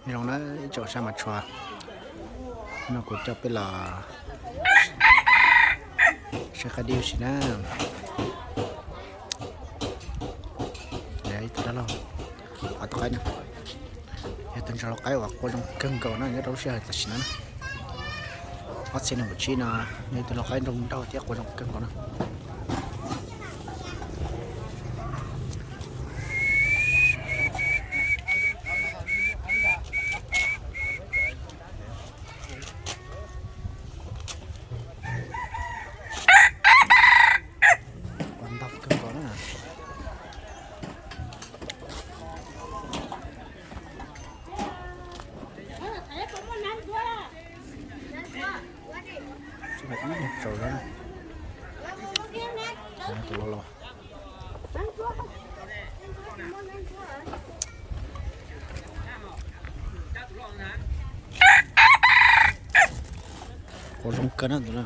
Zoo na, ib tsoom saib mas tshua, no kuv coj peb los saib qaib dib si na. Ib tug dab laug, tus qaib no yog tus ntsa hlau qaib uas quaj zoo kawg nkaus no nyob rau lub sij hawm tam sim no. Ob txhiab nees nkaum tsib no yog tus lau qaib nroo nraug thiab quaj zoo kawg nkaus no. Quaj ntau kawg nkaus na. Ib nyuag tsaus zog na. Tus los los. Quaj zoo kawg na tus no.